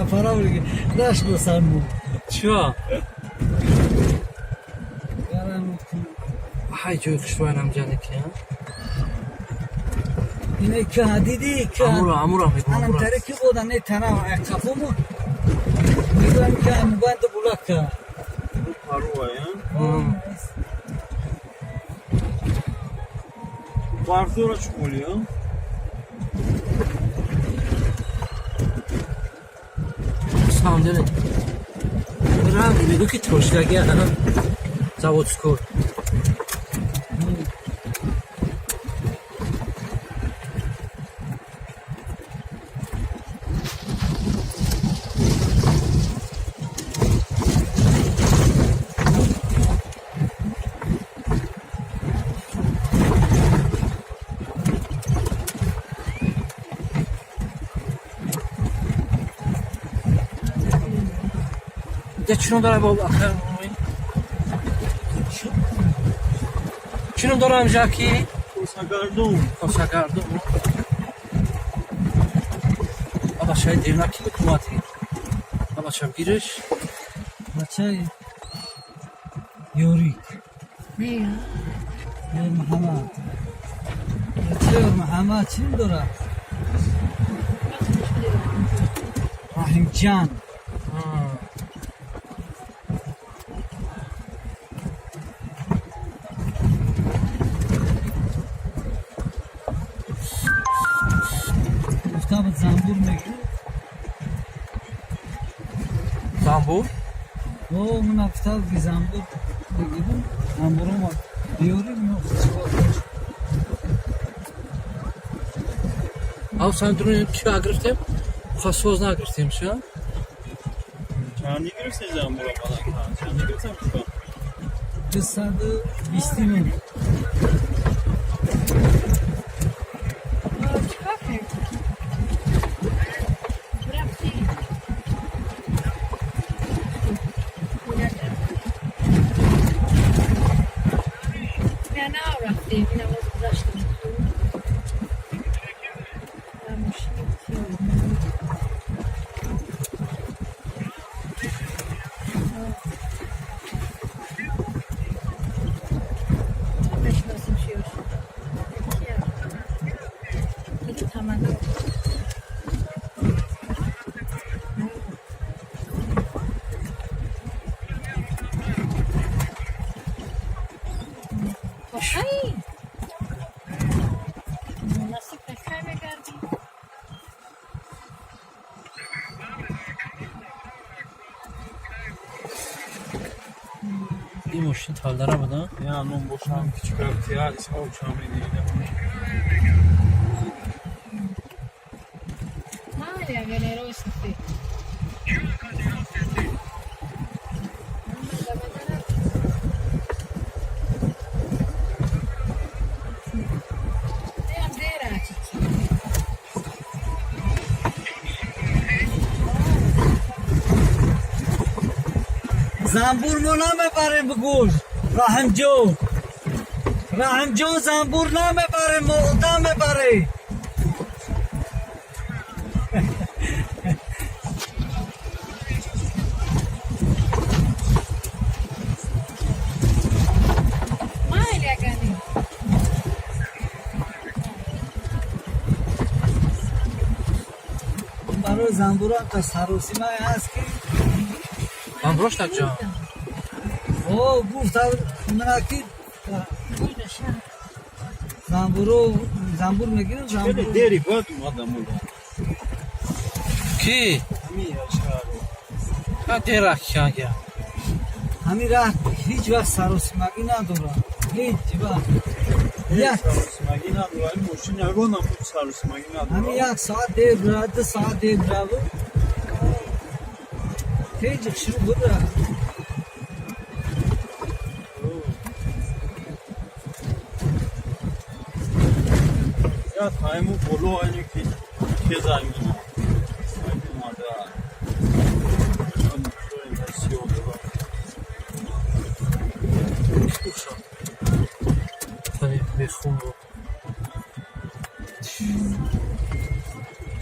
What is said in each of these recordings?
Сафара нашносам мо. Чио? Ҳай, ҷои хушвайнам ҷаники. Ине ки диди ки Амура, амура мегӯм. Анам таре ки бода не тана қафому мегӯям ки амубанд булака. Паруая. Барфдора чӣ а? Самом деле ранг мегӯ ки трошидаги заводской. Я чӣ дорам, чӣ ном дорам, жаки? Косагардон. Косагардон. Абачаи дернаки бикумати, абачам гириш. Бачаи Ёрик. Ёр Муҳаммад. Бачаи Ёр Муҳаммад чӣ дорад? Раҳимҷан. Гуфта буд, занбур мегирӣ. Занбур? О, ман гуфта буд, ки занбур мегирим, занбурома биёрим ё чикор? Ав сандруни ки гирифтем, фасоз нагирифтем ша. Чанди гирифтем занбура, балака? Чанди гирифтем кука? 220 мин. چیکار کردی؟ رفتی؟ نه نه، رفتیم این نماز گذاشتیم تو و ماشین کیه؟ بشناسیم شیوش کیه؟ دیگه تمنا. Ай! Насиб кай мегардӣ? Ин мошин талдара буда. Я ном бошам, кичикак тия исҳоқ шамидида. Мали агар сафед. Занбур мо намебарем, бигӯш, Раҳимҷон. Раҳимҷон, занбур намебарем, мо одам мебарем. Мали агани. Барои занбурам та саросимае ҳаст ки. Занбурош ҷон. О, гуфт мана ки занбуро занбур мегирам. Хеле занбур. дери бад омадам ула. Ки? Ҳамин шаҳру. Ка дерак кага. Ҳамин раҳ ҳеҷ вақт саросимагӣ надорад, ҳеҷ вақт як. Саросимагӣ надора. Ин мошин ягон намуд саросимагӣ Ҳамин надора. як соат дер бирад, 2 соат дер бираву, ҳеҷ шурӯъ буда. Я тайму боло айни ки кезангина. Омада. Сиё дора. Тани бехун.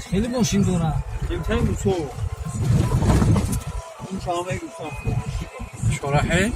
Хеле мошин дорад. Тайм мусо. این شما گفتم. Чораҳе.